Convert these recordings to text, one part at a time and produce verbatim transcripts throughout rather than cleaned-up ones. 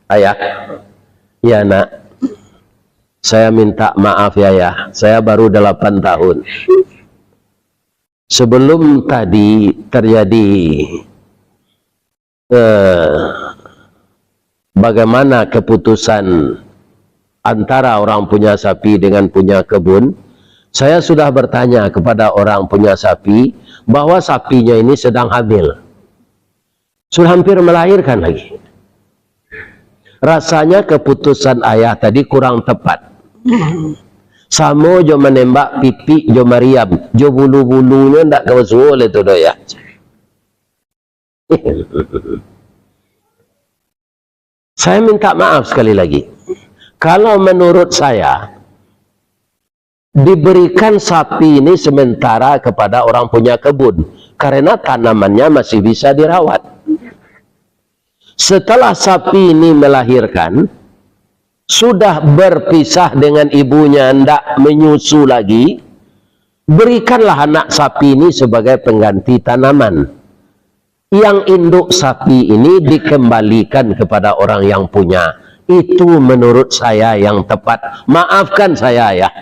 "Ayah, ya nak, saya minta maaf ya, Yah, saya baru delapan tahun." Sebelum tadi terjadi, eh, bagaimana keputusan antara orang punya sapi dengan punya kebun, saya sudah bertanya kepada orang punya sapi bahwa sapinya ini sedang hamil. Sudah hampir melahirkan lagi. Rasanya keputusan ayah tadi kurang tepat. Samo jo manembak pipik jo mariam, jo bulu-bulunyo ndak ka basuo lai tu doh, ya. Saya minta maaf sekali lagi. Kalau menurut saya, diberikan sapi ini sementara kepada orang punya kebun, karena tanamannya masih bisa dirawat. Setelah sapi ini melahirkan, sudah berpisah dengan ibunya, ndak menyusu lagi, berikanlah anak sapi ini sebagai pengganti tanaman. Yang induk sapi ini dikembalikan kepada orang yang punya. Itu menurut saya yang tepat. Maafkan saya, ya.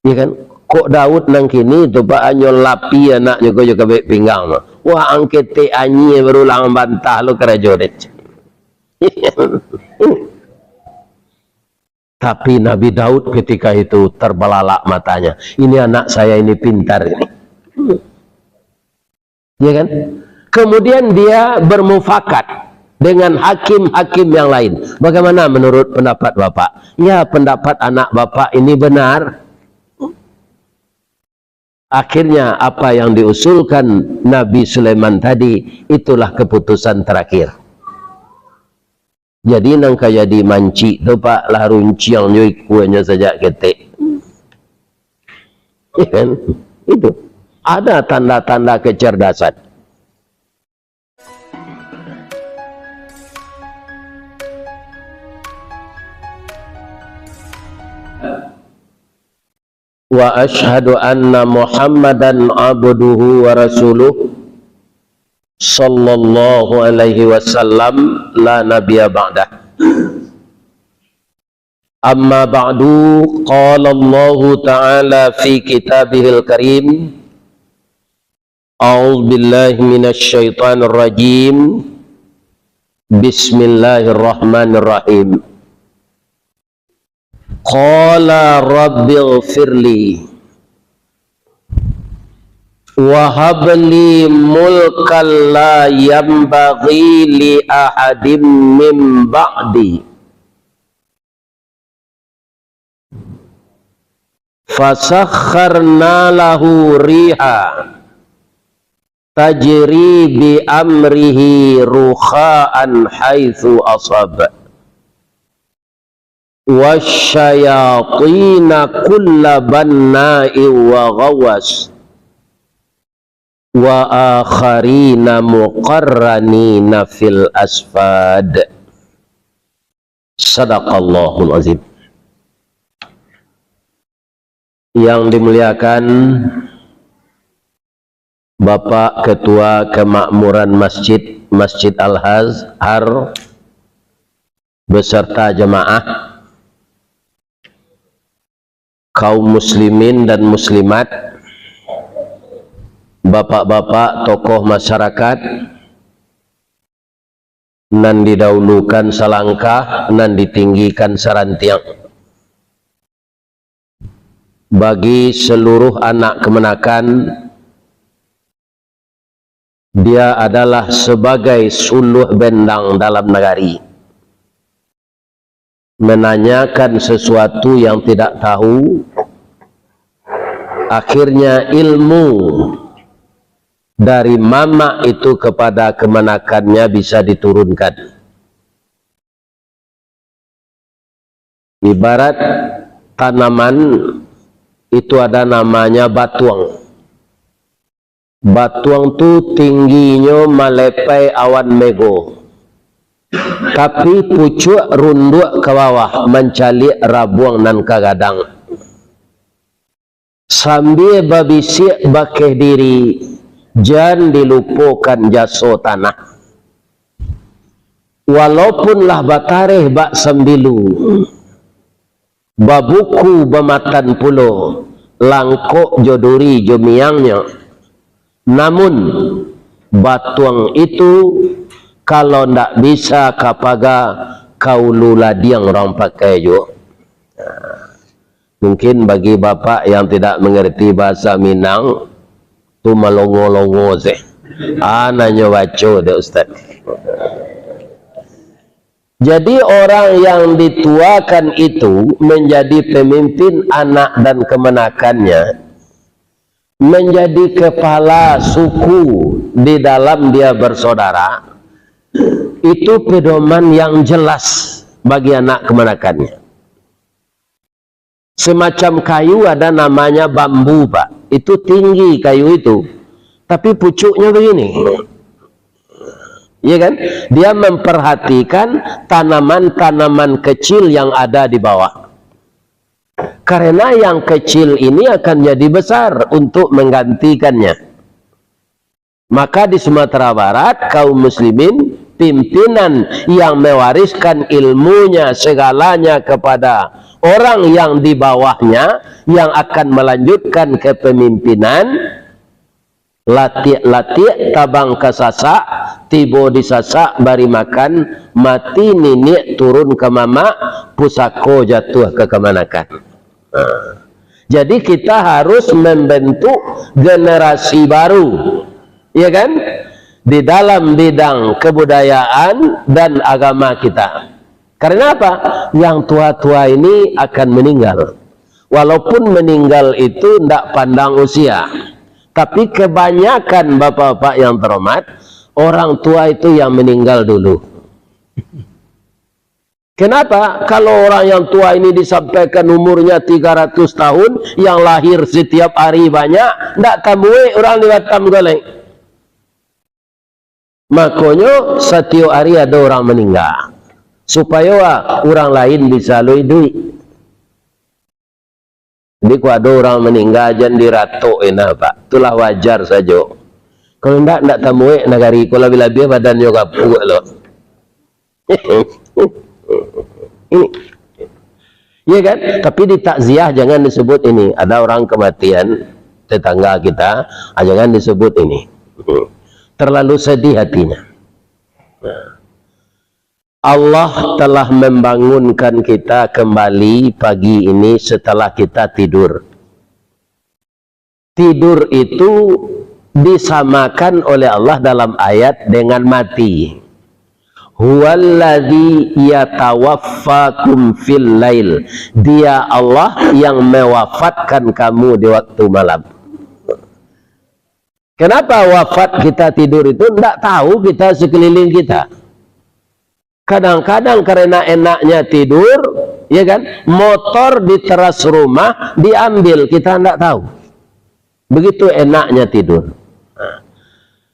Ya kan? Kok Daud nan kini tu, Pak, hanyo lapi anaknyo ko jo kabek pinggang tu. Wah, ang ketek anyie baru lah ang bantah lo karajo deh. Tapi Nabi Daud ketika itu terbelalak matanya. "Ini anak saya ini pintar ini." Ya kan? Kemudian dia bermufakat dengan hakim-hakim yang lain. "Bagaimana menurut pendapat Bapak?" "Ya, pendapat anak Bapak ini benar." Akhirnya, apa yang diusulkan Nabi Sulaiman tadi, itulah keputusan terakhir. Jadi, nan ka jadi mancik tu, Pak, lah runciang jo ikuanyo sajak ketek. Ya kan? Itu. Ada tanda-tanda kecerdasan. Wa asyhadu anna Muhammadan abduhu wa rasuluh, sallallahu alaihi wasallam, la nabiyya ba'dah. Amma ba'du, qala Allahu ta'ala fi kitabihil karim, a'udzu billahi minasy syaithanir rajim. Bismillahirrahmanirrahim. Qala rabbighfirli wa habli mulkan la yanbaghi li ahadim min ba'di. Fasakhkharna lahu riha tajri bi amrihi rukha'an haitsu ashab. Wasyayatina kulla banna'in wa ghawwas. Wa akharina muqarranina fil asfad. Sadaqallahul azim. Yang dimuliakan Bapak Ketua Kemakmuran Masjid, Masjid Al-Azhar, beserta jemaah, kaum muslimin dan muslimat, bapak-bapak tokoh masyarakat, nan didahulukan salangkah, nan ditinggikan sarantiang. Bagi seluruh anak kemenakan, dia adalah sebagai suluah bendang dalam nagari. Menanyakan sesuatu yang tidak tahu, akhirnya ilmu dari mamak itu kepada kemenakannya bisa diturunkan. Ibarat tanaman itu ada namanya batuang. Batuang tu tingginyo malepai awan mego, tapi pucuak runduak ka bawah mancaliak rabuang nan ka gadang. Sambia babisiak bakeh diri, jan dilupokan jaso tanah. Walaupun lah batareh bak sambilu, babuku bamatan pulo, langkok jo duri jo miangnyo, namun batuang itu kalau ndak bisa ka paga, ka ulu ladiang urang pakai juo. Mungkin bagi bapak yang tidak mengerti bahasa Minang, tu malongo-longo se. Ah, nanyo baco dek ustaz. Jadi, orang yang dituakan itu menjadi pemimpin anak dan kemanakannya, menjadi kepala suku di dalam dia bersaudara, itu pedoman yang jelas bagi anak kemanakannya. Semacam kayu ada namanya bambu, Pak. Itu tinggi kayu itu, tapi pucuknya begini. Iya kan? Dia memperhatikan tanaman-tanaman kecil yang ada di bawah. Karena yang kecil ini akan jadi besar untuk menggantikannya. Maka di Sumatera Barat, kaum muslimin, pimpinan yang mewariskan ilmunya segalanya kepada orang yang di bawahnya, yang akan melanjutkan kepemimpinan, latiak-latiak tabang ka Sasak, tibo di Sasak bari makan, mati niniak turun ka mamak, pusako jatuah ka kamanakan. Nah, jadi kita harus membentuk generasi baru, ya kan? Di dalam bidang kebudayaan dan agama kita. Karena apa? Yang tua-tua ini akan meninggal. Walaupun meninggal itu ndak pandang usia, tapi kebanyakan bapak-bapak yang terhormat, orang tua itu yang meninggal dulu. Kenapa? Kalau orang yang tua ini disampaikan umurnya tiga ratus tahun, yang lahir setiap hari banyak, ndak tamuek orang di Batam ko lai. Makonyo, satiok hari ado urang maningga, supayo urang lain bisa lo iduik. Jadi, kok ado urang maningga, jan diratok inyo, Pak. Itulah wajar sajo. Kalau ndak, ndak tamuek nagari ko, labiah-labiah badannyo kapuak lo. Ini. Iya kan? Tapi di takziah jangan disebut ini. Ada orang kematian tetangga kita, ah, jangan disebut ini. Terlalu sedih hatinya. Nah. Allah telah membangunkan kita kembali pagi ini setelah kita tidur. Tidur itu disamakan oleh Allah dalam ayat dengan mati. "Huwallazi yatawaffakum fil lail." Dia Allah yang mewafatkan kamu di waktu malam. Kenapa wafat kita tidur itu? Ndak tahu kita sekeliling kita. Kadang-kadang karena enaknya tidur, ya kan, motor di teras rumah diambil, kita ndak tahu. Begitu enaknya tidur.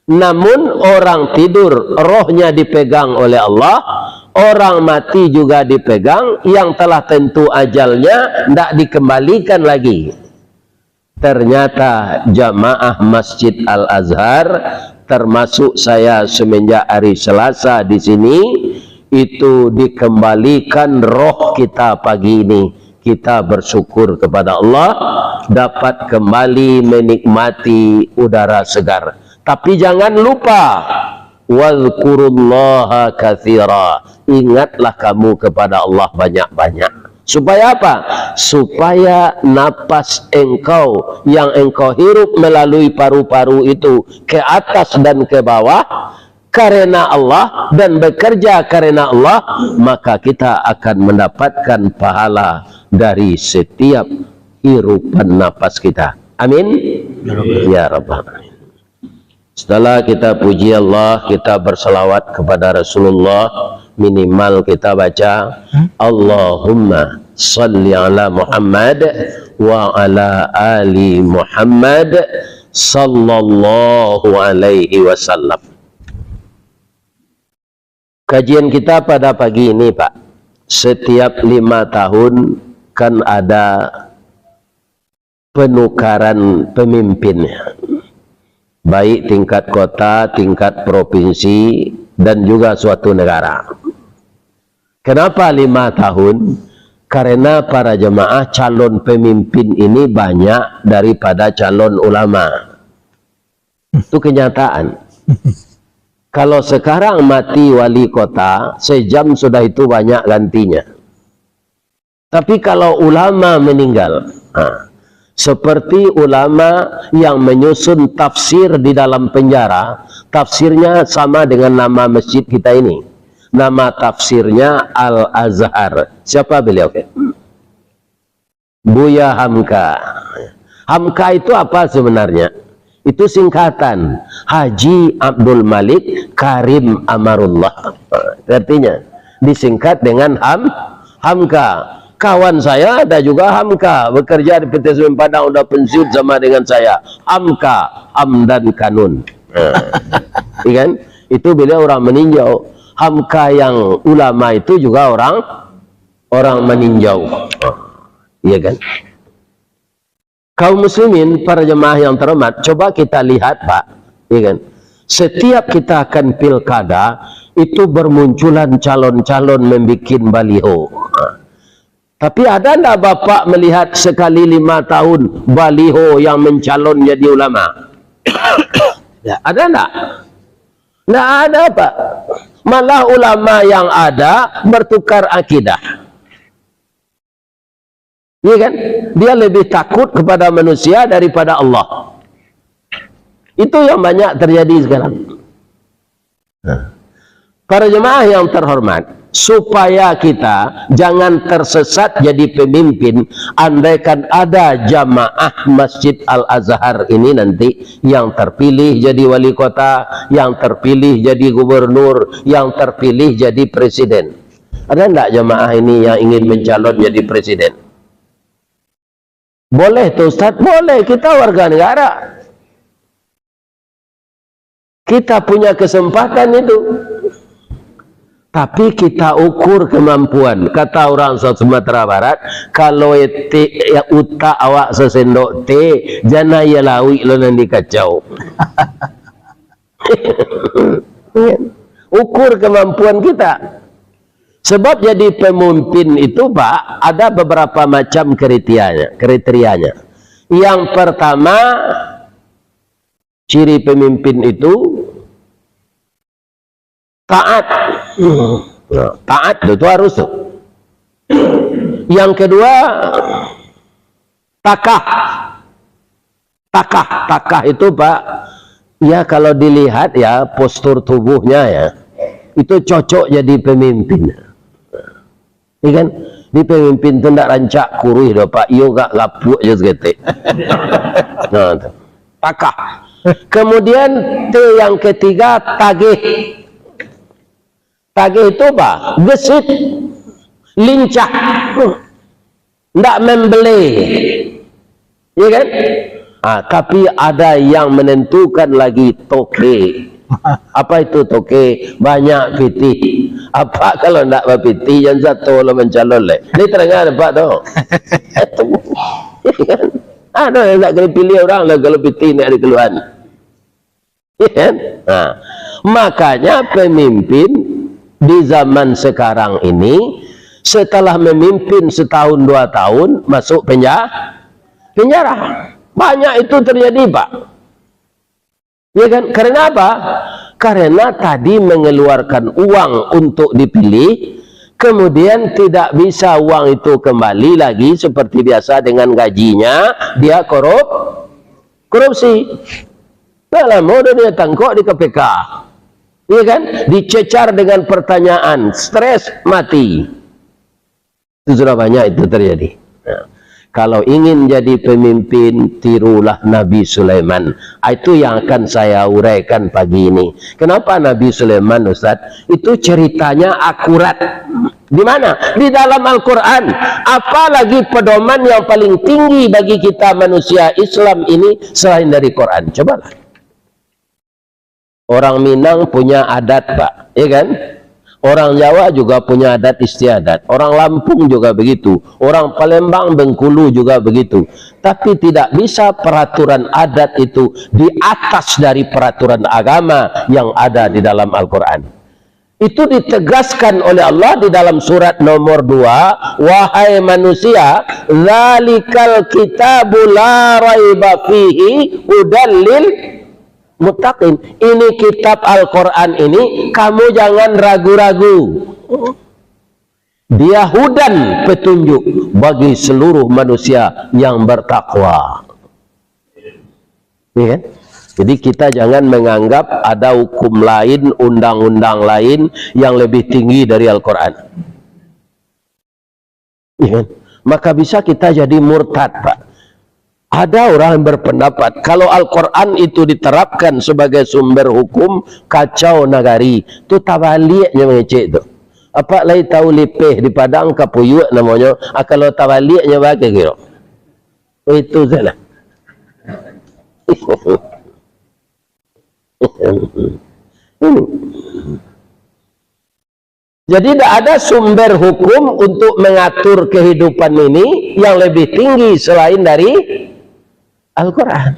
Namun orang tidur, rohnya dipegang oleh Allah, orang mati juga dipegang, yang telah tentu ajalnya ndak dikembalikan lagi. Ternyata jamaah Masjid Al-Azhar, termasuk saya semenjak hari Selasa di sini, itu dikembalikan roh kita pagi ini. Kita bersyukur kepada Allah, dapat kembali menikmati udara segar. Tapi jangan lupa, "Wazkurullaha katsira." Ingatlah kamu kepada Allah banyak-banyak. Supaya apa? Supaya napas engkau yang engkau hirup melalui paru-paru itu ke atas dan ke bawah karena Allah dan bekerja karena Allah, maka kita akan mendapatkan pahala dari setiap hirupan napas kita. Amin. Ya Rabbal Alamin. Setelah kita puji Allah, kita bersalawat kepada Rasulullah, minimal kita baca, "Allahumma salli ala Muhammad wa ala ali Muhammad sallallahu alaihi wasallam." Kajian kita pada pagi ini, Pak, setiap lima tahun kan ada penukaran pemimpin, baik tingkat kota, tingkat provinsi, dan juga suatu negara. Kenapa lima tahun? Karena para jemaah, calon pemimpin ini banyak daripada calon ulama. Itu kenyataan. Kalau sekarang mati wali kota, sejam sudah itu banyak gantinya. Tapi kalau ulama meninggal, ha, seperti ulama yang menyusun tafsir di dalam penjara, tafsirnya sama dengan nama masjid kita ini. Nama tafsirnya Al-Azhar. Siapa beliau? Buya Hamka. Hamka itu apa sebenarnya? Itu singkatan Haji Abdul Malik Karim Amarullah. Artinya, disingkat dengan Ham-, Hamka. Kawan saya ada juga Hamka, bekerja di P T S M Padang, udah pensiun sama dengan saya. Hamka, Hamdan Kanun. Nah, iya kan? Itu beliau orang meninjau. Hamka yang ulama itu juga orang, orang meninjau. Iya kan? Kaum muslimin, para jemaah yang terhormat, coba kita lihat, Pak, iya kan? Setiap kita akan pilkada, itu bermunculan calon-calon membikin baliho. Tapi ada ndak Bapak melihat sekali lima tahun baliho yang mencalon jadi ulama? Ya, ada ndak? Ndak ada, Pak. Malah ulama yang ada bertukar akidah. Iya kan? Dia lebih takut kepada manusia daripada Allah. Itu yang banyak terjadi sekarang. Nah, para jemaah yang terhormat, supaya kita jangan tersesat jadi pemimpin, andaikan ada jamaah Masjid Al-Azhar ini nanti yang terpilih jadi wali kota, yang terpilih jadi gubernur, yang terpilih jadi presiden. Ada ndak jamaah ini yang ingin mencalon jadi presiden? Boleh tu, Ustaz? Boleh, kita warga negara. Kita punya kesempatan itu. Tapi kita ukur kemampuan. Kata orang Sumatera Barat, kalau etik, ya, utak awak sasendok teh, jan aia lauik lo nan dikacau. Ukur kemampuan kita. Sebab jadi pemimpin itu, Pak, ada beberapa macam kriterianya, kriterianya. Yang pertama, ciri pemimpin itu taat. Nah, taat itu harus tu. Yang kedua, takah. Takah, takah itu, Pak, ya, kalau dilihat, ya, postur tubuhnya, ya, itu cocok jadi pemimpin. Iya kan? Di pemimpin tu ndak rancak kuruih doh, Pak. Iyo gak gapuak je saketek. Nah, tu. Takah. Kemudian T yang ketiga, tagih. Tagih itu apa? Gesit, lincah, ndak membelai. Iya kan? Ah, tapi ada yang menentukan lagi, toke. Apa itu toke? Banyak pitih. Apa kalau ndak bapitih, jan sato lo mancalon leh. Ni terangah nampak tu. Itu. Iya kan? Ada yang ndak kena pilih orang lah kalau pitih ndak ada keluhan. Iya kan? Nah, makanya pemimpin di zaman sekarang ini, setelah memimpin setahun dua tahun, masuk penja-, penjara. Banyak itu terjadi, Pak. Ya kan? Karena apa? Karena tadi mengeluarkan uang untuk dipilih, kemudian tidak bisa uang itu kembali lagi seperti biasa dengan gajinya, dia korup-, korupsi. Dah lamo dah dia tangkok di K P K. Iya kan? Dicecar dengan pertanyaan, stres, mati. Itu sudah banyak itu terjadi. Nah, kalau ingin jadi pemimpin, tirulah Nabi Sulaiman. Ah, itu yang akan saya uraikan pagi ini. Kenapa Nabi Sulaiman, Ustaz? Itu ceritanya akurat. Di mana? Di dalam Al-Quran. Apalagi pedoman yang paling tinggi bagi kita manusia Islam ini selain dari Quran? Cobalah. Orang Minang punya adat, Pak. Ya kan? Orang Jawa juga punya adat istiadat. Orang Lampung juga begitu. Orang Palembang, Bengkulu juga begitu. Tapi tidak bisa peraturan adat itu di atas dari peraturan agama yang ada di dalam Al-Quran. Itu ditegaskan oleh Allah di dalam surat nomor dua, "Wahai manusia, dzalikal kitabu la raiba fihi hudal lil muttaqin." Ini kitab Al-Quran ini, kamu jangan ragu-ragu. Dia hudan, petunjuk bagi seluruh manusia yang bertakwa. Ya kan? Jadi kita jangan menganggap ada hukum lain, undang-undang lain yang lebih tinggi dari Al-Quran. Ya kan? Maka bisa kita jadi murtad, Pak. Ada orang yang berpendapat, kalau Al-Quran itu diterapkan sebagai sumber hukum, kacau nagari. Tu tabaliaknyo mangecek tu. Apak lai tahu lipeh di Padang, kapuyuak namonyo. Ah, kalau tabaliaknyo, baa kiro? Itu salah. Ini. Jadi, tidak ada sumber hukum untuk mengatur kehidupan ini yang lebih tinggi selain dari Al-Quran.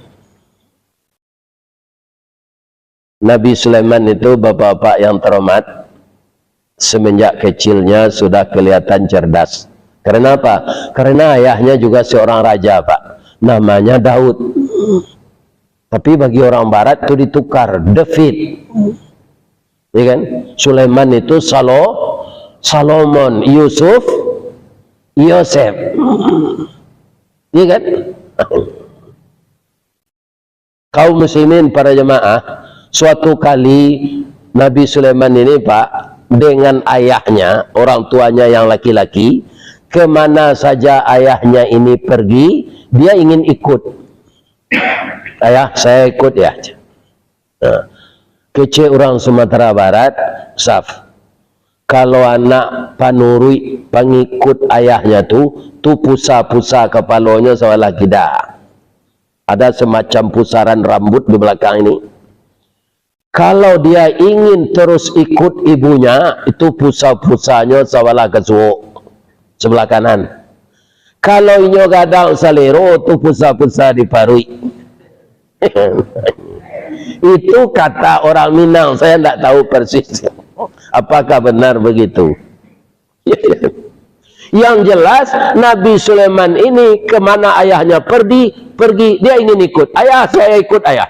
Nabi Sulaiman itu, bapak-bapak yang terhormat, semenjak kecilnya sudah kelihatan cerdas. Karena apa? Karena ayahnya juga seorang raja, Pak. Namanya Daud. Tapi bagi orang barat tu ditukar, David. Ya kan? Sulaiman itu Salo-, Salomon, Yusuf, Yosef. Ya kan? Kaum muslimin, para jemaah, suatu kali Nabi Sulaiman ini, Pak, dengan ayahnya, orang tuanya yang laki-laki, kemana saja ayahnya ini pergi, dia ingin ikut. "Ayah, saya ikut ya." Nah, kecek urang Sumatera Barat, Saf. Kalau anak panuruik, pangikut ayahnya tu, tu pusa-pusa kapalonyo sabalah kida. Ada semacam pusaran rambut di belakang ini. Kalau dia ingin terus ikut ibunya, itu pusa-pusanyo sabalah ka suok, sebelah kanan. Kalau inyo gadang salero, tu pusa-pusa di paruik. Itu kata orang Minang, saya ndak tahu persis apakah benar begitu. Yang jelas, Nabi Sulaiman ini kemana ayahnya pergi, pergi, dia ingin ikut. "Ayah, saya ikut, Ayah."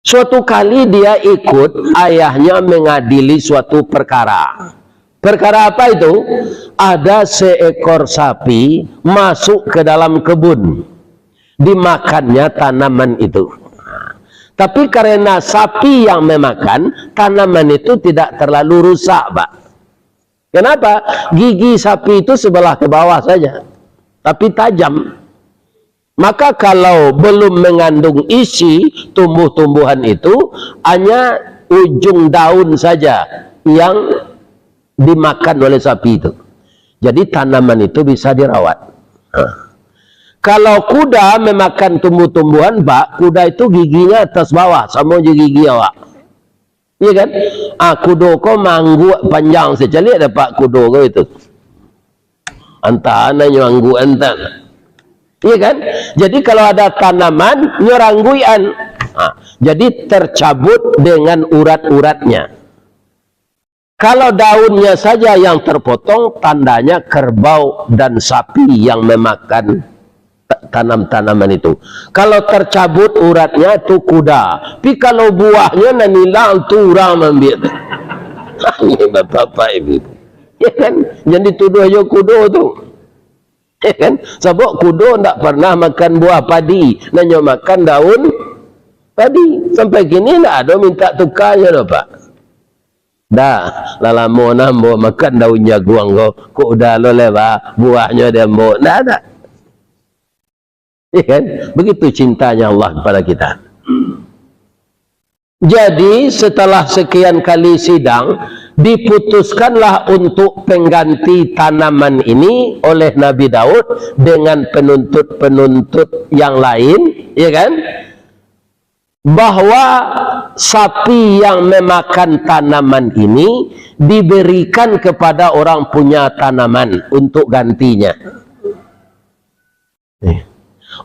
Suatu kali dia ikut ayahnya mengadili suatu perkara. Perkara apa itu? Ada seekor sapi masuk ke dalam kebun. Dimakannya tanaman itu. Tapi karena sapi yang memakan, tanaman itu tidak terlalu rusak, Pak. Kenapa? Gigi sapi itu sebelah ke bawah saja, tapi tajam. Maka kalau belum mengandung isi tumbuh-tumbuhan itu, hanya ujung daun saja yang dimakan oleh sapi itu. Jadi tanaman itu bisa dirawat. Nah. Kalau kuda memakan tumbuh-tumbuhan, Pak, kuda itu giginya atas bawah, samo jo gigi awak. Iya kan? Ah, kudo ko maangguak panjang, sacaliak dapek kudo ko itu. Antah nanyo angguak antah. Iya kan? Jadi kalau ada tanaman, nyo rangguian. Ah, jadi tercabut dengan urat-uratnya. Kalau daunnya saja yang terpotong, tandanya kerbau dan sapi yang memakan ta-, tanam-tanaman itu. Kalau tercabut uratnya, tu kuda. Tapi kalau buahnyo nan ilang, tu urang maambiak. Ini bapak-bapak ibu. Ya kan? Jan dituduah jo kudo tu. Ya kan? Sabab kudo ndak pernah makan buah padi. Nanyo makan daun padi. Sampai kini ndak ado minta tukanyo doh, Pak. Dah, lah lamo nah ambo makan daun jaguang ko, kok udah lo lewat buahnyo di ambo. Ndak ada. Ya kan? Begitu cintanya Allah kepada kita. Jadi, setelah sekian kali sidang, diputuskanlah untuk pengganti tanaman ini oleh Nabi Daud dengan penuntut-penuntut yang lain, ya kan? Bahwa sapi yang memakan tanaman ini diberikan kepada orang punya tanaman untuk gantinya. Eh.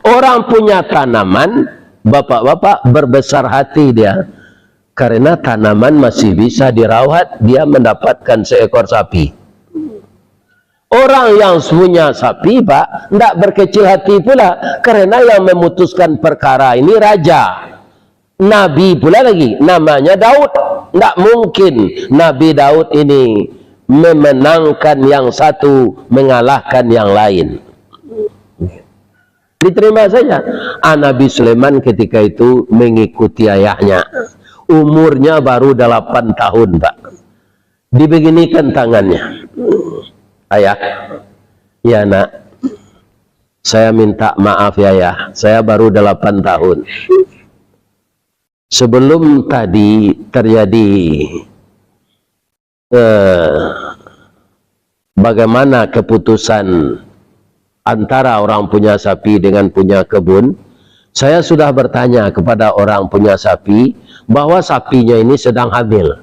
Orang punya tanaman, bapak-bapak, berbesar hati dia. Karena tanaman masih bisa dirawat, dia mendapatkan seekor sapi. Orang yang punya sapi, Pak, ndak berkecil hati pula, karena yang memutuskan perkara ini raja. Nabi pula lagi, namanya Daud. Ndak mungkin Nabi Daud ini memenangkan yang satu, mengalahkan yang lain. Diterima saja. Ah, Nabi Sulaiman ketika itu mengikuti ayahnya. Umurnya baru delapan tahun, Pak. Dibeginikan tangannya. "Ayah, ya nak, saya minta maaf ya, Yah. Saya baru delapan tahun. Sebelum tadi terjadi, eh, bagaimana keputusan antara orang punya sapi dengan punya kebun, saya sudah bertanya kepada orang punya sapi bahwa sapinya ini sedang hamil.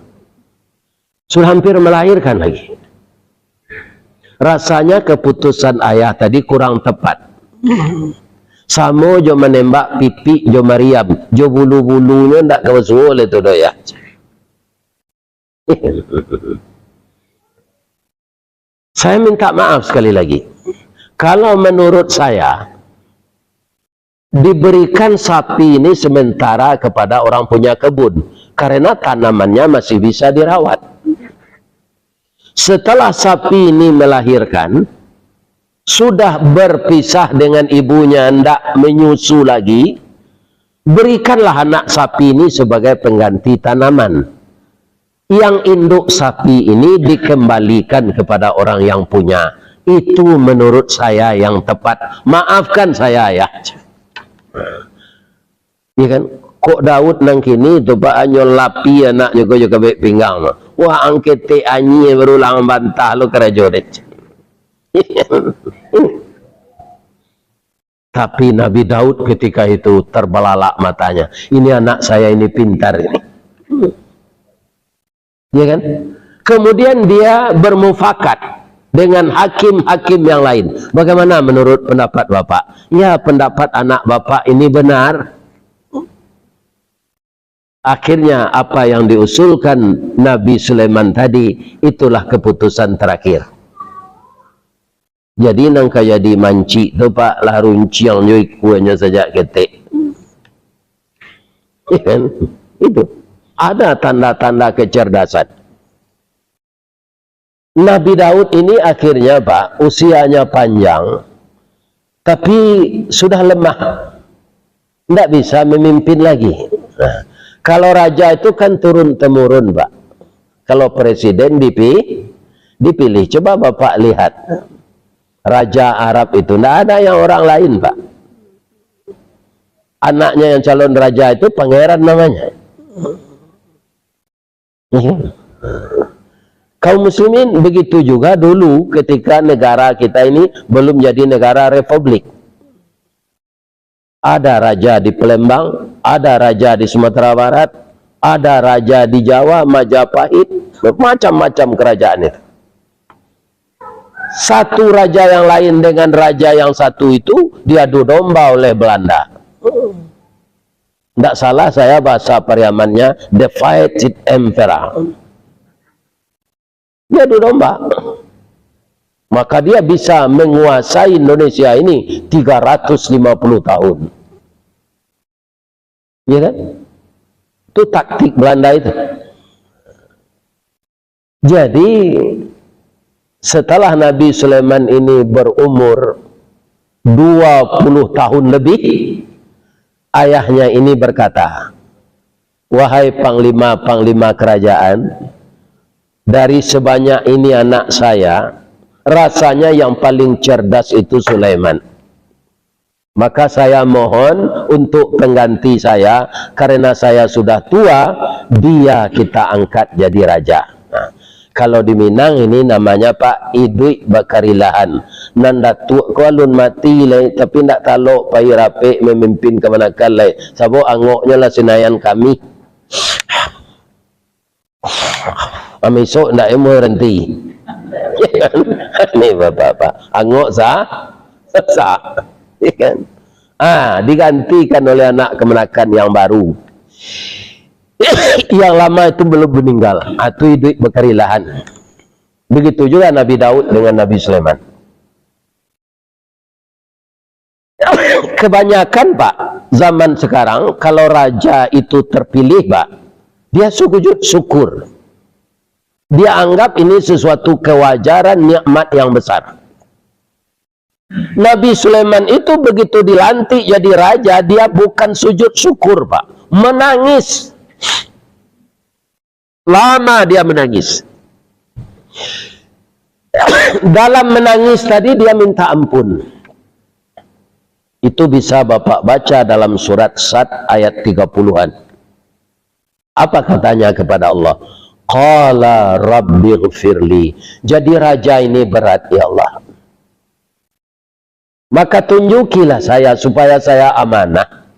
Sudah hampir melahirkan lagi. Rasanya keputusan ayah tadi kurang tepat. Samo jo manembak pipik jo mariam, jo bulu-bulunyo ndak ka basuo lai tu doh, Yah." Saya minta maaf sekali lagi. Kalau menurut saya, diberikan sapi ini sementara kepada orang punya kebun, karena tanamannya masih bisa dirawat. Setelah sapi ini melahirkan, sudah berpisah dengan ibunya, ndak menyusu lagi, berikanlah anak sapi ini sebagai pengganti tanaman. Yang induk sapi ini dikembalikan kepada orang yang punya. Itu menurut saya yang tepat. Maafkan saya, ya. Iya kan? Kok Daud nan kini tu, Pak, hanyo lapia anaknyo ko jo kabek pinggang tu. Wah, ang ketek anyia baru lah bantah lo karajo deh. Tapi Nabi Daud ketika itu terbelalak matanya. "Ini anak saya ini pintar ini." Ya kan? Kemudian dia bermufakat dengan hakim-hakim yang lain. "Bagaimana menurut pendapat Bapak?" "Ya, pendapat anak Bapak ini benar." Akhirnya, apa yang diusulkan Nabi Sulaiman tadi, itulah keputusan terakhir. Jadi, nan ka jadi mancik tu, Pak, lah runciang jo ikuanyo sajak ketek. Ya kan? Itu. Ada tanda-tanda kecerdasan. Nabi Daud ini akhirnya, Pak, usianya panjang, tapi sudah lemah. Ndak bisa memimpin lagi. Nah, kalau raja itu kan turun-temurun, Pak. Kalau presiden dipi-, dipilih. Coba Bapak lihat. Raja Arab itu, ndak ada yang orang lain, Pak. Anaknya yang calon raja itu pangeran namanya. Iya. Kaum muslimin, begitu juga dulu ketika negara kita ini belum jadi negara republik. Ada raja di Palembang, ada raja di Sumatera Barat, ada raja di Jawa, Majapahit, macam-macam kerajaan itu. Satu raja yang lain dengan raja yang satu itu diadu domba oleh Belanda. Ndak salah saya bahasa Pariamannya, the fighting emperor. Diadu domba. Maka dia bisa menguasai Indonesia ini tiga ratus lima puluh tahun. Ya kan? Itu taktik Belanda itu. Jadi, setelah Nabi Sulaiman ini berumur dua puluh tahun lebih, ayahnya ini berkata, "Wahai panglima-panglima kerajaan, dari sebanyak ini anak saya, rasanya yang paling cerdas itu Sulaiman. Maka saya mohon untuk pengganti saya, karena saya sudah tua, dia kita angkat jadi raja." Nah, kalau di Minang ini namanya, Pak, iduik bakarilahan. Nan datuak ko alun mati lai, tapi ndak talok pai rapek memimpin kamanakan lai. Sabab angoknyo lah sinayan kami. Amisok ndak emo berhenti. Ni bapak-bapak. Angok sah? Sah. Ya kan? Ah, digantikan oleh anak kamanakan yang baru. Yang lama itu belum meninggal, ah, itu hidup berkerilahan. Begitu juga Nabi Daud dengan Nabi Sulaiman. Kebanyakan, Pak, zaman sekarang, kalau raja itu terpilih, Pak, dia sujud syukur. Dia anggap ini sesuatu kewajaran, nikmat yang besar. Nabi Sulaiman itu begitu dilantik jadi raja, dia bukan sujud syukur, Pak. Menangis. Lama dia menangis. Dalam menangis tadi, dia minta ampun. Itu bisa Bapak baca dalam surat Sad ayat tiga puluhan. Apa katanya kepada Allah? Qala rabbighfirli. Jadi raja ini berat, ya Allah. Maka tunjukilah saya supaya saya amanah.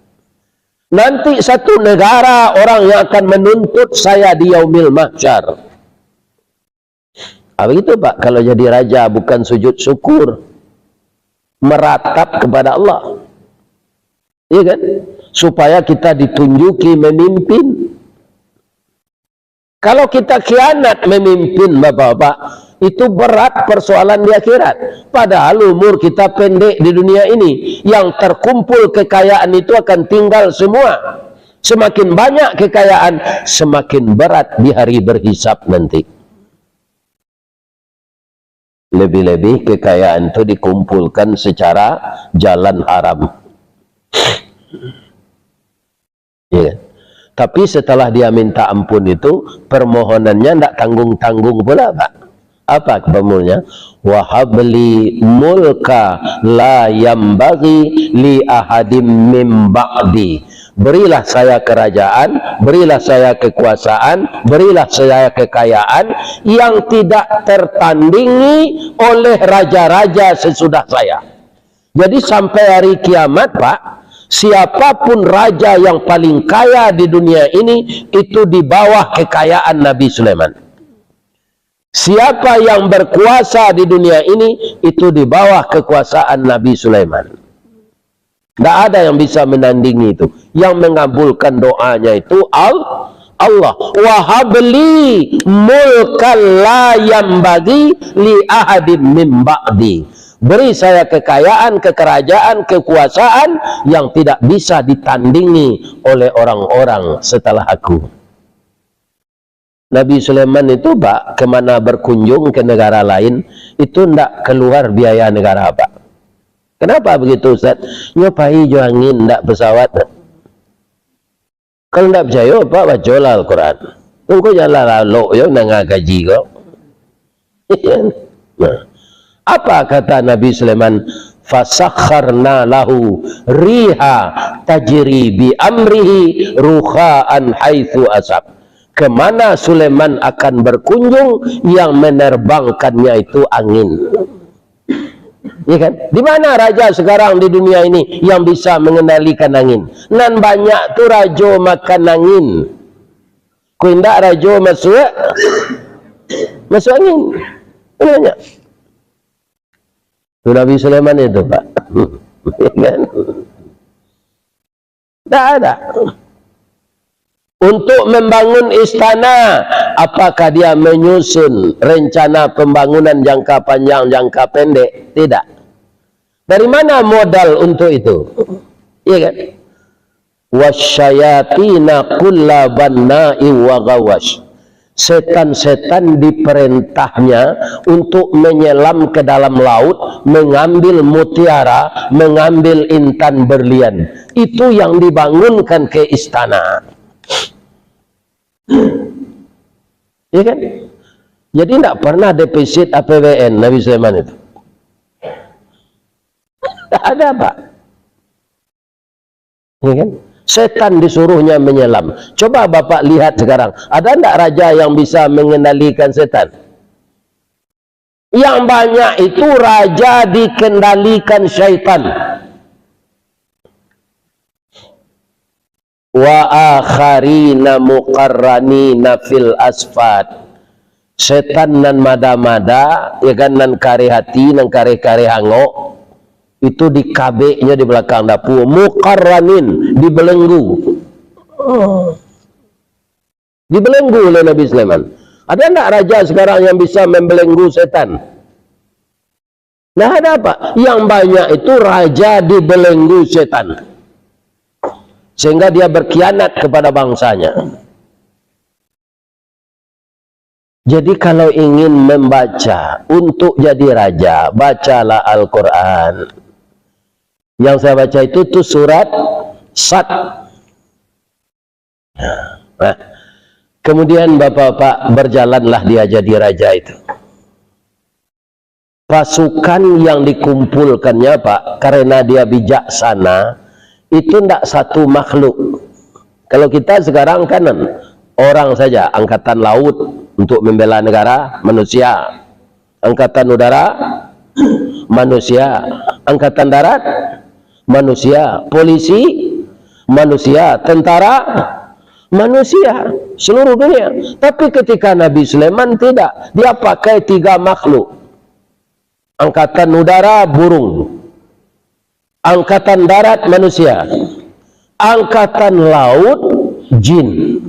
Nanti satu negara orang yang akan menuntut saya di Yaumil Mahsyar. Ah, begitu, Pak, kalau jadi raja bukan sujud syukur, meratap kepada Allah. Iya kan? Supaya kita ditunjuki memimpin. Kalau kita khianat memimpin, Bapak-bapak, itu berat persoalan di akhirat. Padahal umur kita pendek di dunia ini. Yang terkumpul kekayaan itu akan tinggal semua. Semakin banyak kekayaan, semakin berat di hari berhisab nanti. Lebih-lebih kekayaan tu dikumpulkan secara jalan haram. Ya. Tapi setelah dia minta ampun itu, permohonannya ndak tanggung-tanggung pula, Pak. Apa permohonannya? Wahabli mulka la yambaghi li ahadim mim ba'di. Berilah saya kerajaan, berilah saya kekuasaan, berilah saya kekayaan yang tidak tertandingi oleh raja-raja sesudah saya. Jadi, sampai hari kiamat, Pak, siapapun raja yang paling kaya di dunia ini, itu di bawah kekayaan Nabi Sulaiman. Siapa yang berkuasa di dunia ini, itu di bawah kekuasaan Nabi Sulaiman. Ndak ada yang bisa menandingi itu. Yang mengabulkan doanya itu Al-, Allah. Wahabli mulkan la yambaghi li ahadim min ba'di. Beri saya kekayaan, kekerajaan, kekuasaan yang tidak bisa ditandingi oleh orang-orang setelah aku. Nabi Sulaiman itu, Pak, kemana berkunjung ke negara lain, itu ndak keluar biaya negara, Pak. Kenapa begitu, Ustaz? Nyo pai jo angin, ndak pesawat. Kalau ndak picayo, Pak, bacolah Al-Quran. Engkau janganlah lalok jo nanga kaji ko. Nah, apa kata Nabi Sulaiman? Fasakharna lahu riha tajri bi amrihi rukha'an haitsu asab. Kemana Sulaiman akan berkunjung, yang menerbangkannya itu angin. Ya kan? Di mana raja sekarang di dunia ini yang bisa mengendalikan angin? Nan banyak tu rajo makan angin. Kok indak rajo masuak, masuak angin. Kan banyak. Tu Nabi Sulaiman itu, Pak. Kan? Tak ada. Untuk membangun istana, apakah dia menyusun rencana pembangunan jangka panjang, jangka pendek? Tidak. Dari mana modal untuk itu? Iya kan? Wasyayatina kulla banna'in wa ghawasy. Setan-setan diperintahnya untuk menyelam ke dalam laut, mengambil mutiara, mengambil intan berlian. Itu yang dibangunkan ke istana. Ya kan? Jadi, ndak pernah defisit A P B N Nabi Sulaiman itu. Ndak ada, Pak. Ya kan? Setan disuruhnya menyelam. Coba Bapak lihat sekarang, ada ndak raja yang bisa mengendalikan setan? Yang banyak itu raja dikendalikan syaitan. Wa akharina muqarranina fil asfad. Setan nan mada-mada, ya kan, nan kareh ati, nan kareh-kareh angok, itu dikabeknyo di balakang dapua, muqarranin, dibelenggu. Dibelenggu oleh Nabi Sulaiman. Ada ndak raja sekarang yang bisa membelenggu setan? Nah, ada apa? Yang banyak itu raja dibelenggu setan. Sehingga dia berkhianat kepada bangsanya. Jadi, kalau ingin membaca untuk jadi raja, bacalah Al-Quran. Yang saya baca itu tuh surat Sad. Nah, kemudian bapak-bapak berjalanlah dia jadi raja itu. Pasukan yang dikumpulkannya, Pak, karena dia bijaksana, itu ndak satu makhluk. Kalau kita sekarang kan orang saja, angkatan laut untuk membela negara, manusia. Angkatan udara, manusia. Angkatan darat, manusia. Polisi, manusia. Tentara, manusia. Seluruh dunia. Tapi ketika Nabi Sulaiman tidak, dia pakai tiga makhluk. Angkatan udara, burung. Angkatan darat, manusia. Angkatan laut, jin.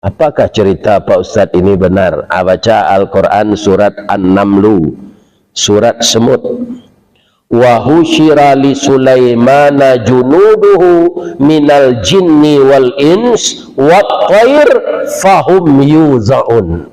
Apakah cerita Pak Ustadz ini benar? Ah, baca Al-Quran surat An-Namlu, surat semut. "Wa husyira li Sulaimana junuduhu minal jinni wal ins wat thair fahum yuzaun."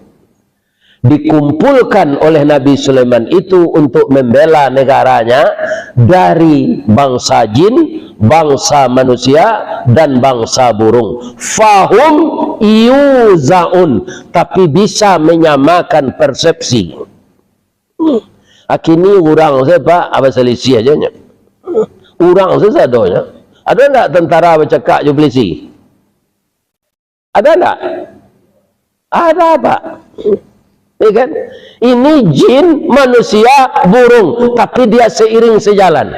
Dikumpulkan oleh Nabi Sulaiman itu untuk membela negaranya dari bangsa jin, bangsa manusia, dan bangsa burung. Fahum yuzaun, tapi bisa menyamakan persepsi. Akini urang sajo, Pak, aba salisiah aja nyo. Urang sajo sadonyo. Ada ndak tentara bacakak jo polisi? Ada ndak? Ada, Pak. Ya kan? Ini jin, manusia, burung, tapi dia seiring sejalan.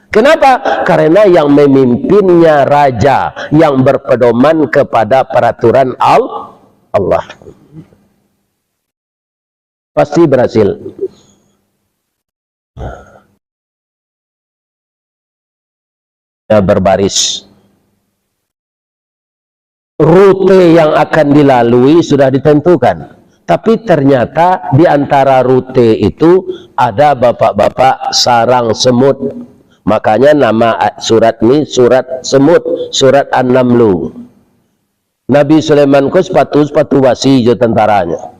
Kenapa? Karena yang memimpinnya raja yang berpedoman kepada peraturan Al-, Allah. Pasti berhasil. Ya, berbaris. Rute yang akan dilalui sudah ditentukan. Tapi ternyata di antara rute itu ada bapak-bapak sarang semut. Makanya nama a-, surat ni surat semut, surat An-Namlu. Nabi Sulaiman ko sepatu, sepatu basi jo tentaranya.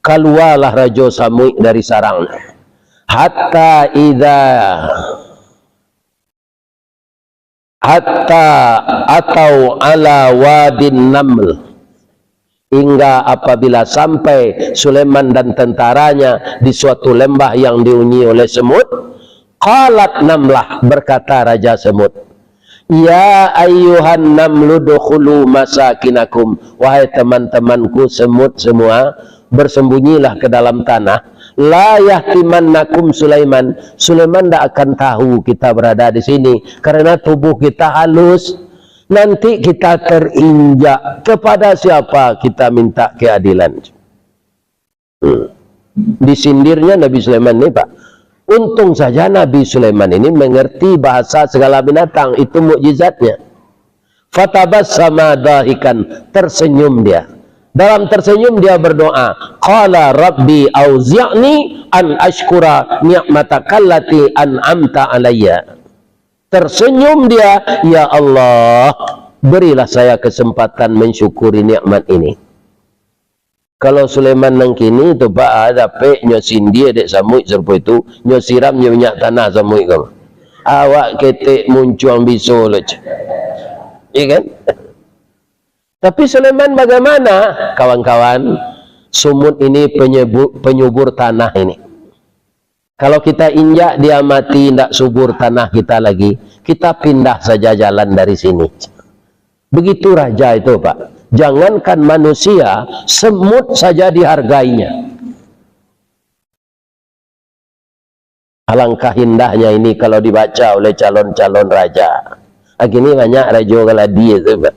Kalualah Rajo Samuik dari sarangnyo. Hatta idza, hatta atau ala wadin naml. Hingga apabila sampai Sulaiman dan tentaranya di suatu lembah yang dihuni oleh semut, qalat namlah, berkata Raja Semut, "Ya ayyuhan namlu dukhulu masakinakum, wahai teman-temanku semut semua, bersembunyilah ke dalam tanah. La yahtimannakum Sulaiman, Sulaiman ndak akan tahu kita berada di sini, karena tubuh kita halus. Nanti kita terinjak, kepada siapa kita minta keadilan?" Hmm. Disindirnya Nabi Sulaiman ni, Pak. Untung saja Nabi Sulaiman ini mengerti bahasa segala binatang, itu mukjizatnya. Fatabassama dahikan, tersenyum dia. Dalam tersenyum dia berdoa, qala rabbi auzi'ni an ashkura ni'mataka allati an'amta alayya. Tersenyum dia, "Ya Allah, berilah saya kesempatan mensyukuri nikmat ini." Kalau Sulaiman nan kini tu, Pak, ah, dapek nyo sindia dek samuik sarupo itu, nyo siram nyo minyak tanah samuik ko. Awak ketek muncuang biso lo, cek. Iya kan? Tapi Sulaiman bagaimana, kawan-kawan? Sumut ini penyebu-, penyubur tanah ini. Kalau kita injak, dia mati, indak subur tanah kita lagi, kita pindah saja jalan dari sini. Begitu raja itu, Pak. Jangankan manusia, semut saja dihargainya. Alangkah indahnya ini kalau dibaca oleh calon-calon raja. Ah, kini banyak rajo kaladi itu, Pak.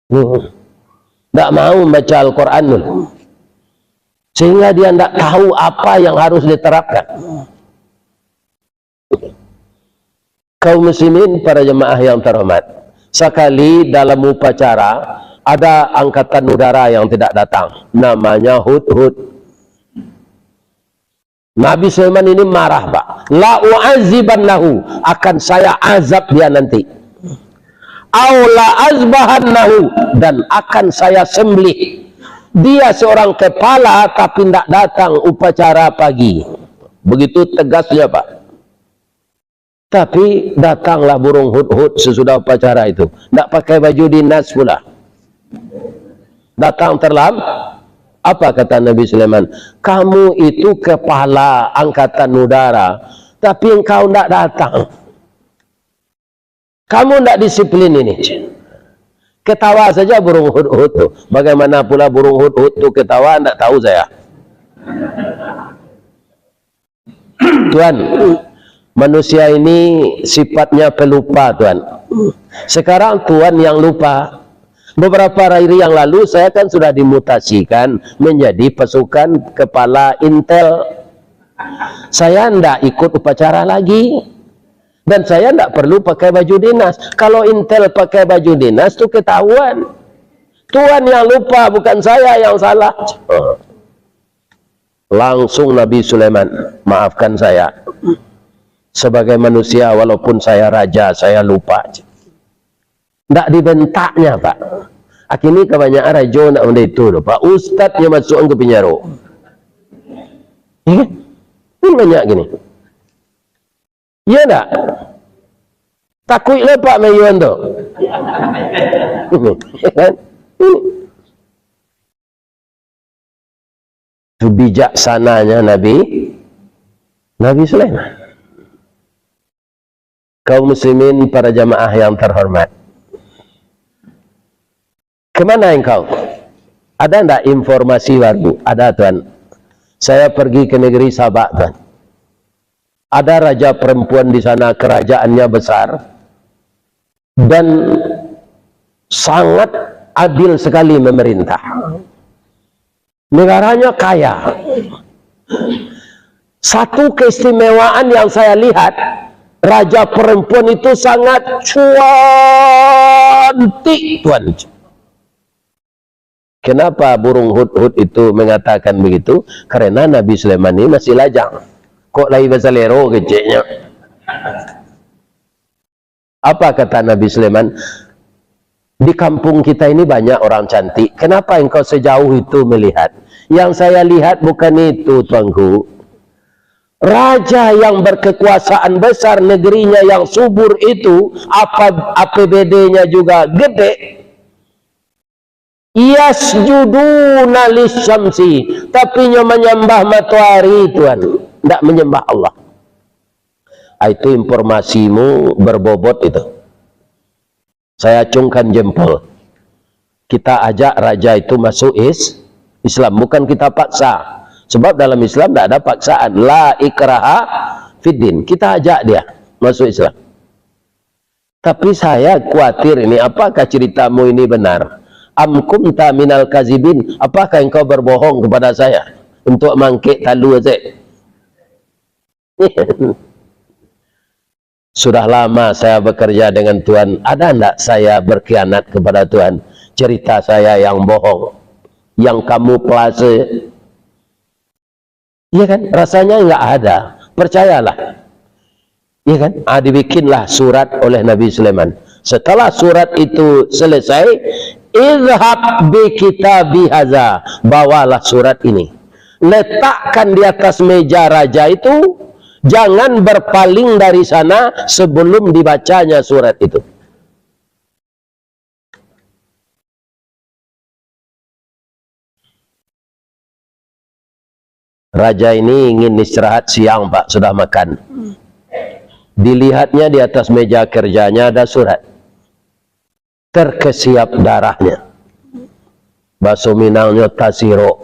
Hmm. Ndak mau membaca Al-Quran tu. Sehingga dia ndak tahu apa yang harus diterapkan. Kaum muslimin, para jemaah yang terhormat, sakali dalam upacara, ada angkatan udara yang tidak datang, namanya hudhud. Nabi Sulaiman ini marah, Pak. "La u'azibannahu, akan saya azab dia nanti. Au la azbahannahu, dan akan saya sembelih. Dia seorang kepala, tapi ndak datang upacara pagi." Begitu tegasnya, Pak. Tapi datanglah burung hudhud sesudah upacara itu. Ndak pakai baju dinas pula. Datang terlam-, apa kata Nabi Sulaiman? "Kamu itu kepala angkatan udara, tapi engkau ndak datang. Kamu ndak disiplin ini." Ketawa saja burung hudhud tu. Bagaimana pula burung hudhud tu ketawa, ndak tahu saya. Tuan, manusia ini sifatnya pelupa, Tuan. Sekarang Tuan yang lupa. Beberapa hari yang lalu, saya kan sudah dimutasikan menjadi pasukan kepala intel. Saya ndak ikut upacara lagi. Dan saya ndak perlu pakai baju dinas. Kalau intel pakai baju dinas tu ketahuan. Tuan yang lupa, bukan saya yang salah. Langsung Nabi Sulaiman, "Maafkan saya. Sebagai manusia, walaupun saya raja, saya lupa." Ndak dibentaknya, Pak. Kini kebanyakan rajo ndak benda itu tu, Pak. Ustadnyo masuakan ke penjaro. Ya kan? Ini banyak gini. Iya ndak? Takuik lepak mayuan tu. Ya kan? Ini. Itu bijaksananya Nabi, Nabi Sulaiman. Kaum muslimin, para jamaah yang terhormat. Kemana engkau? Ada ndak informasi baru? Ada, Tuan. Saya pergi ke negeri Sabak, Tuan. Ada raja perempuan di sana, kerajaannya besar dan sangat adil sekali memerintah. Negaranya kaya. Satu keistimewaan yang saya lihat, raja perempuan itu sangat cantik, Tuan. Kenapa burung hudhud itu mengatakan begitu? Karena Nabi Sulaiman ini masih lajang. Kok lai basalero keceknya? Apa kata Nabi Sulaiman? "Di kampung kita ini banyak orang cantik. Kenapa engkau sejauh itu melihat?" "Yang saya lihat bukan itu, Tuanku. Raja yang berkekuasaan besar, negerinya yang subur itu, apa, A P B D-nya juga gede, yasjuduna lisyamsi, tapi nyo manyambah matoari, Tuan, ndak manyambah Allah." Ah, itu informasimu berbobot itu. Saya acungkan jempol. Kita ajak raja itu masuk is-, Islam, bukan kita paksa. Sebab dalam Islam ndak ada paksaan. La ikraha fiddin. Kita ajak dia masuk Islam. Tapi saya khawatir ini, apakah ceritamu ini benar? Am kunta minal kazibin? Apakah engkau berbohong kepada saya untuk mangkek talua saja? Sudah lama saya bekerja dengan Tuhan, ada ndak saya berkhianat kepada Tuhan? Cerita saya yang bohong, yang kamuflase. Iya kan? Rasanya nggak ada. Percayalah. Iya kan? Ah, dibikinlah surat oleh Nabi Sulaiman. Setelah surat itu selesai, "Izhab bi kitabi haza," bawalah surat ini. Letakkan di atas meja raja itu, jangan berpaling dari sana sebelum dibacanya surat itu. Raja ini ingin istirahat siang, Pak, sudah makan. Dilihatnya di atas meja kerjanya ada surat. Terkesiap darahnya. Baso Minangnyo tasirok.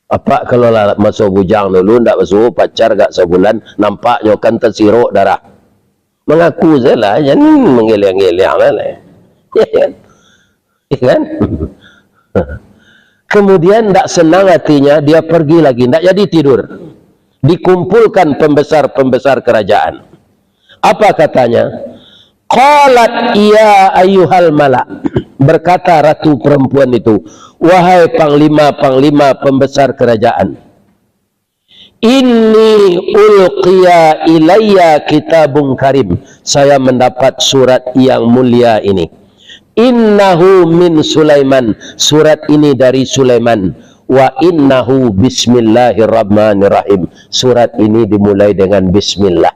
Apak kalau lah maso bujang dulu, ndak basuo pacar agak sabulan, nampaknyo kan tasirok darah. Mangaku sajolah, jan manggeleng-geleng lah. Ya kan? Ya kan? Kemudian ndak senang hatinya, dia pergi lagi, ndak jadi tidur. Dikumpulkan pembesar-pembesar kerajaan. Apa katanya? Qalat, "Ya ayyuhal mala'," berkata ratu perempuan itu, "Wahai panglima-panglima pembesar kerajaan, inni ulqiya ilayya kitabun karim, saya mendapat surat yang mulia ini. Innahu min Sulaiman, surat ini dari Sulaiman. Wa innahu bismillahirrahmanirrahim, surat ini dimulai dengan bismillah."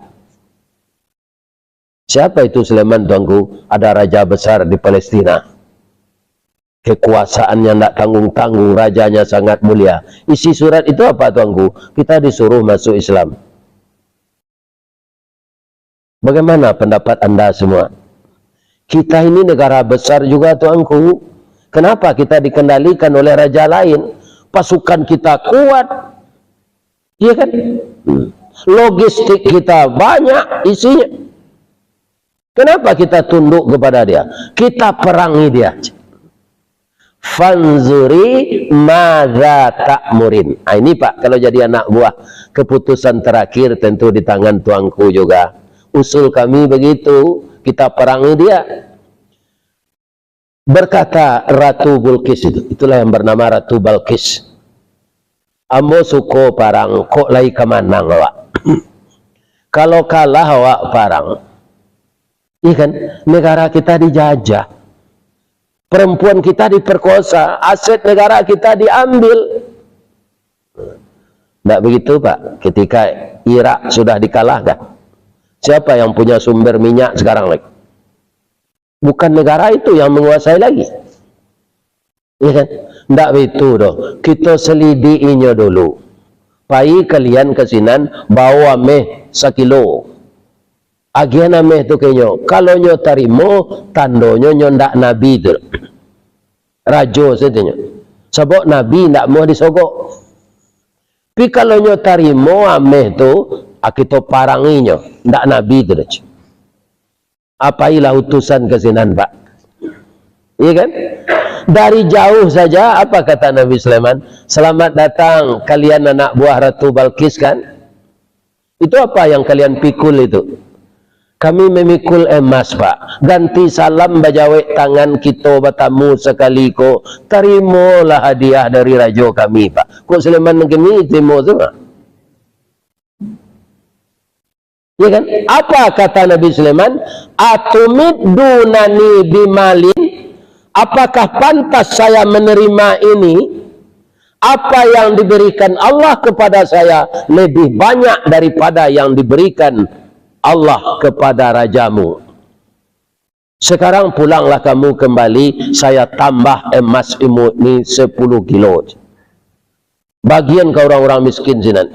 Siapa itu Sulaiman, Tuanku? Ada raja besar di Palestina. Kekuasaannya ndak tanggung-tanggung, rajanya sangat mulia. Isi surat itu apa, Tuanku? Kita disuruh masuk Islam. Bagaimana pendapat anda semua? Kita ini negara besar juga, Tuanku. Kenapa kita dikendalikan oleh raja lain? Pasukan kita kuat, iya kan? Hmm. Logistik kita banyak isinya. Kenapa kita tunduk kepada dia? Kita perangi dia. Fanzuri madza ta'murin. Ah, ini, Pak, kalau jadi anak buah, keputusan terakhir tentu di tangan Tuanku juga. Usul kami begitu, kita perangi dia. Berkata Ratu Bulqis itu, itulah yang bernama Ratu Balqis, "Ambo suko parang, kok lai ka manang awak. Kalau kalah awak parang, iya kan, negara kita dijajah, perempuan kita diperkosa, aset negara kita diambil." Ndak begitu, Pak. Ketika Irak sudah dikalahkan, siapa yang punya sumber minyak sekarang lagi? Bukan negara itu yang menguasai lagi. Iya kan? Ndak begitu doh. Kito selidiki inyo dulu. Pai kalian ka sinan, bawa ameh sakilo. Agiah ameh tu ka inyo. Kalau nyo tarimo, tandonyo nyo ndak nabi tu. Rajo sajo nyo. Sabab nabi ndak amuah disogok. Tapi kalau nyo tarimo ameh tu, ah, kito parangi nyo. Ndak nabi tu doh. Apailah utusan ka sinan, Pak. Iya kan? Dari jauh saja, apa kata Nabi Sulaiman? "Selamat datang, kalian anak buah Ratu Balqis, kan? Itu apa yang kalian pikul itu?" "Kami mamikul emas, Pak. Ganti salam bajawek tangan kito batamu sakali ko, tarimolah hadiah dari rajo kami, Pak." Kok Sulaiman kini tarimo tu, Pak? Ya kan? Apa kata Nabi Sulaiman? "Atumiddunani bimalin?" Apakah pantas saya menerima ini? Apa yang diberikan Allah kepada saya lebih banyak daripada yang diberikan Allah kepada rajamu. Sekarang pulanglah kamu kembali, saya tambah emas imu ni sepuluh kilo. Bagian ka urang-urang miskin sinan.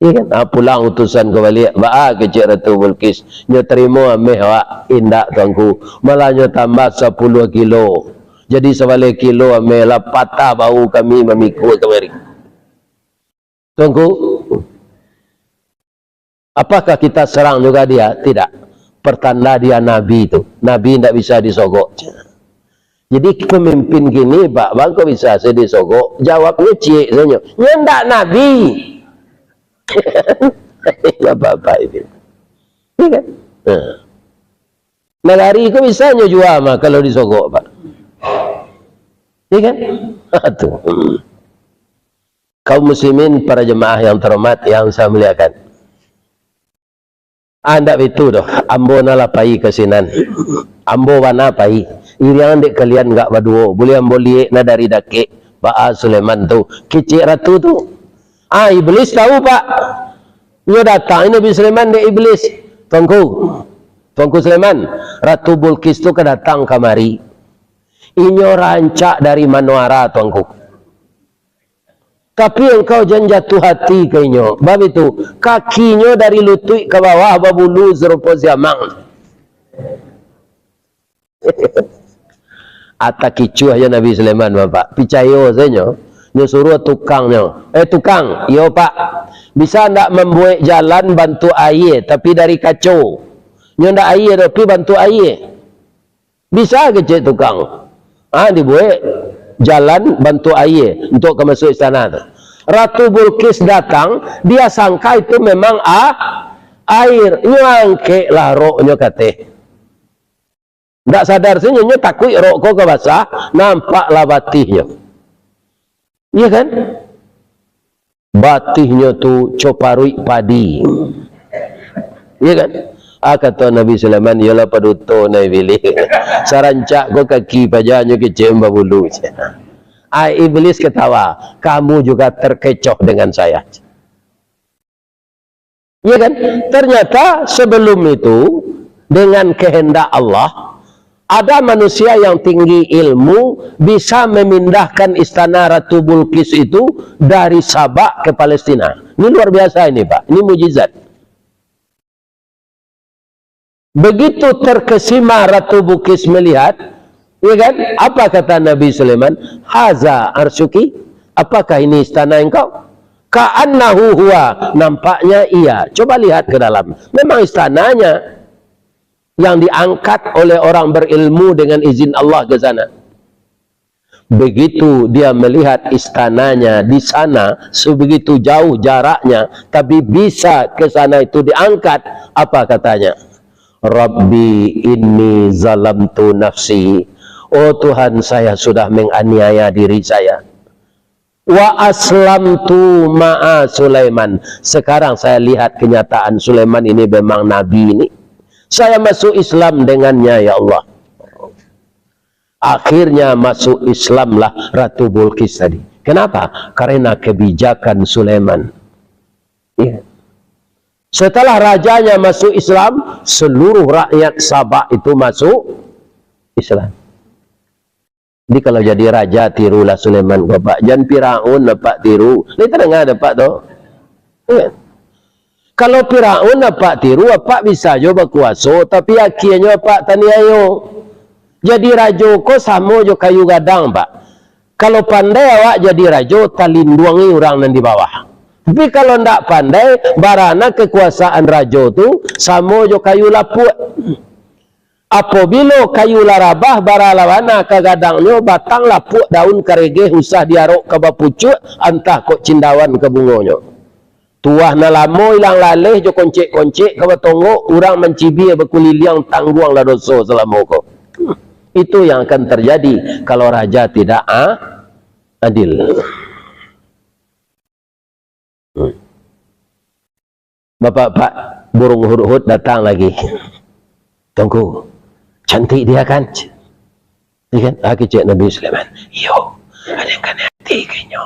Iya kan? Ah, pulang utusan ka baliak. Baa kecek Ratu Balqis? Nyo tarimo ameh awak? Indak, Tuanku. Malah nyo tambah sapuluah kilo. Jadi sabaleh kilo ameh lah patah bahu kami mamikul kamari. Tuanku, apakah kita serang juga dia? Tidak. Pertanda dia nabi tu. Nabi indak bisa disogok. Jadi pemimpin kini, Pak, bangko bisa se disogok, jawabnyo ciek sajo. Nyo ndak nabi. Apa-apa itu. Iya kan? Nah. Nagari ko bisa nyo jua mah kalau disogok, Pak. Iya kan? Tuh. Hmm. Kaum muslimin, para jemaah yang terhormat, yang saya muliakan. Ah, ndak baitu doh. Ambo nan lah pai ka sinan. Ambo bana pai. Iriang dek kalian agak baduo. Buliah ambo liek nah dari dakek. Baa Sulaiman tu. Kecek ratu tu. Ah, Iblis tahu, Pak. Nyo datang Nabi Sulaiman dek Iblis. "Tuanku. Tuanku Sulaiman, Ratu Bulqis tu ka datang kamari. Inyo rancak dari manoara, Tuanku. Tapi engkau jan jatuah hati ka inyo." Bab itu, kakinyo dari lutuik ka bawah babulu sarupo siamang. Ata kicuah jo Nabi Sulaiman, Bapak. Picayo sajo. Nyo suruah tukangnyo, "Eh, tukang." "Iyo, Pak." "Bisa ndak mambuek jalan bantuak aia, tapi dari kaco? Nyo ndak aia doh, tapi bantuak aia." "Bisa," kecek tukang. Ah, dibuek jalan bantuak aia untuak ka masuak istana tu. Ratu Bulqis datang, dia sangka itu memang a-, air. Nyo angkeklah roknyo kateh. Ndak sadar sajo, nyo takuik rok ko ka basah, nampaklah batihnyo. Iya kan? Batihnyo tu coparuik padi. Iya kan? Ah, kato Nabi Sulaiman, "Iyolah paduto, nah Iblis. Sarancak ko kaki paja, nyo kecek babulu." Ah, Iblis ketawa, "Kamu juga terkecoh dengan saya." Iya kan? Ternyata sebelum itu, dengan kehendak Allah, ada manusia yang tinggi ilmu bisa memindahkan istana Ratu Bulqis itu dari Sabak ke Palestina. Ini luar biasa ini, Pak. Ini mujizat. Begitu terkesima Ratu Bulqis melihat, ya kan? Apa kata Nabi Sulaiman? "Haza arsyuki? Apakah ini istana engkau?" "Ka'annahu huwa, nampaknya iya." Coba lihat ke dalam. Memang istananya yang diangkat oleh orang berilmu dengan izin Allah ke sana. Begitu dia melihat istananya di sana, sebegitu jauh jaraknya, tapi bisa ke sana itu diangkat, apa katanya? "Rabbi inni zalamtu nafsi." "Oh Tuhan, saya sudah menganiaya diri saya. Wa aslamtu ma'a Sulaiman." Sekarang saya lihat kenyataan, Sulaiman ini memang nabi ini. Saya masuk Islam dengannya, ya Allah. Akhirnya masuk Islamlah Ratu Bulqis tadi. Kenapa? Karena kebijakan Sulaiman. Iya. Setelah rajanya masuk Islam, seluruh rakyat Sabak itu masuk Islam. Jadi kalau jadi raja, tirulah Sulaiman ko, Pak. Jan Firaun apak tiru. Lai tadanga dek apak tu? Iya. Kalau Firaun apak tiru, apak bisa jo bakuaso, tapi akhianyo apak taniayo. Jadi rajo ko samo jo kayu gadang, Pak. Kalau pandai awak jadi rajo, talinduangi urang nan di bawah. Tapi kalau ndak pandai, barana kekuasaan rajo tu samo jo kayu lapuak. Apobilo kayu lah rabah, bara lah bana ka gadangnyo, batang lapuak, daun karegeh, usah diarok ka bapucuak, antah kok cindawan ka bungonyo. Tuah nan lamo ilang laleh jo koncek-koncek ka batonggok, urang mancibia bakuliliang, tangguanglah doso salamo ko. Itu yang akan terjadi kalau raja tidak a-, adil. Hmm. Bapak-bapak, burung hudhud datang lagi. "Tuanku, cantik dia kan?" Iya kan? Ah, kecek Nabi Sulaiman. "Iyo, ado nan kanai ati ka inyo.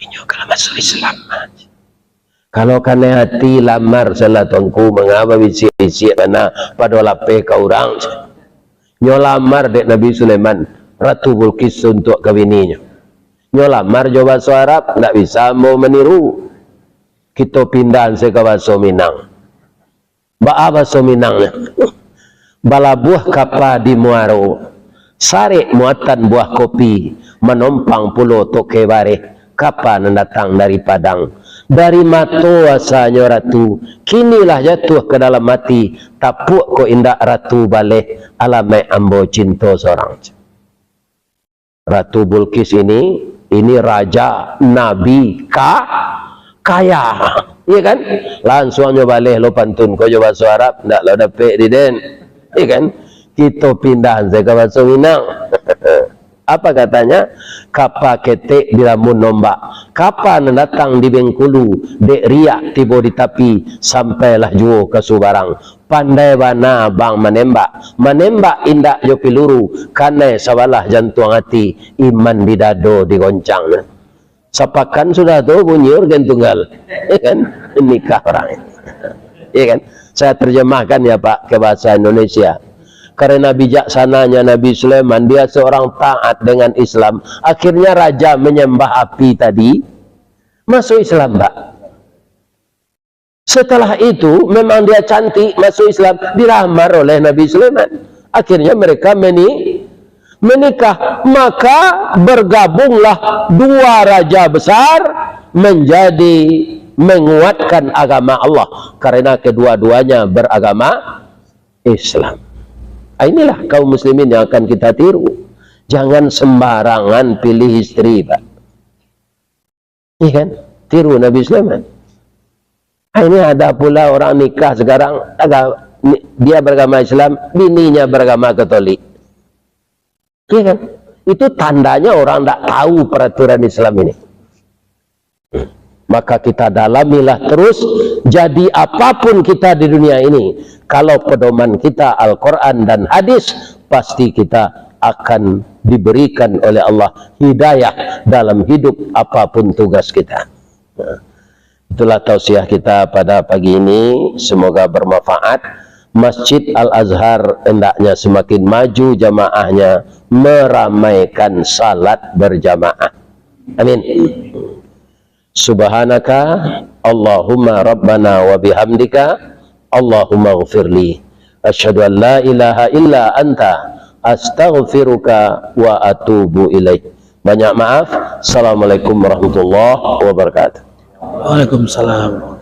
Inyo ka lah masuak Islam." "Kalau kanai ati, lamar salah Tuanku, manga babisiak-bisiak bana, pado lapeh ka urang." Nyo lamar dek Nabi Sulaiman, Ratu Bulqis untuak ka bininyo. Nyo lamar jo baso Arab, ndak bisa ambo maniru. Kito pindah se ka baso Minang. Baa baso Minangnyo? Balabuah kapa di muaro, sarek muatan buah kopi, manompang pulo toke bareh, kapa nan datang dari Padang. Dari mato asanyo Ratu, kini lah jatuah ka dalam ati, tapuak kok indak Ratu baleh, alamaik ambo cinto sorang. Ratu Bulqis ini, ini raja, nabi, ka-, kaya. Iya kan? Lansuang nyo baleh lo pantun ko jo baso Arab, ndak lo dapek di den. Iya kan? Kito pindah se ka baso Minang. Apa katanya? Kapa ketek dilamun ombak, kapa nan datang di Bengkulu, dek riak tibo di tapi, sampailah juo ka subarang. Pandai bana abang manembak, manembak indak jo piluru, kanai sabalah jantuang ati, iman di dado digoncang. Sapakan sudah tu bunyi organ tunggal, ya kan? Nikah orang. Ya kan? Saya terjemahkan ya, Pak, ke bahasa Indonesia. Karena bijaksananya Nabi Sulaiman, dia seorang taat dengan Islam. Akhirnya raja menyembah api tadi masuk Islam, Pak. Setelah itu, memang dia cantik, masuk Islam, dilamar oleh Nabi Sulaiman. Akhirnya mereka meni-, menikah. Maka bergabunglah dua raja besar menjadi menguatkan agama Allah. Karena kedua-duanya beragama Islam. Ah, inilah kaum muslimin yang akan kita tiru. Jangan sembarangan pilih istri, Pak. Iya kan? Tiru Nabi Sulaiman. Ah, ini ada pula orang nikah sekarang, aga-, ni-, dia beragama Islam, bininya beragama Katolik. Iya kan? Itu tandanya orang ndak tahu peraturan Islam ini. Maka kita dalamilah terus, jadi apapun kita di dunia ini, kalau pedoman kita Al-Quran dan hadis, pasti kita akan diberikan oleh Allah hidayah dalam hidup apapun tugas kita. Nah, itulah tausiah kita pada pagi ini. Semoga bermanfaat. Masjid Al-Azhar hendaknya semakin maju jamaahnya, meramaikan salat berjamaah. Amin. Subhanaka Allahumma Rabbana wa bihamdika, Allahumma ghafirli. Asyhadu an la ilaha illa anta, astaghfiruka wa atubu ilaik. Banyak maaf. Assalamualaikum warahmatullahi wabarakatuh. Waalaikumsalam.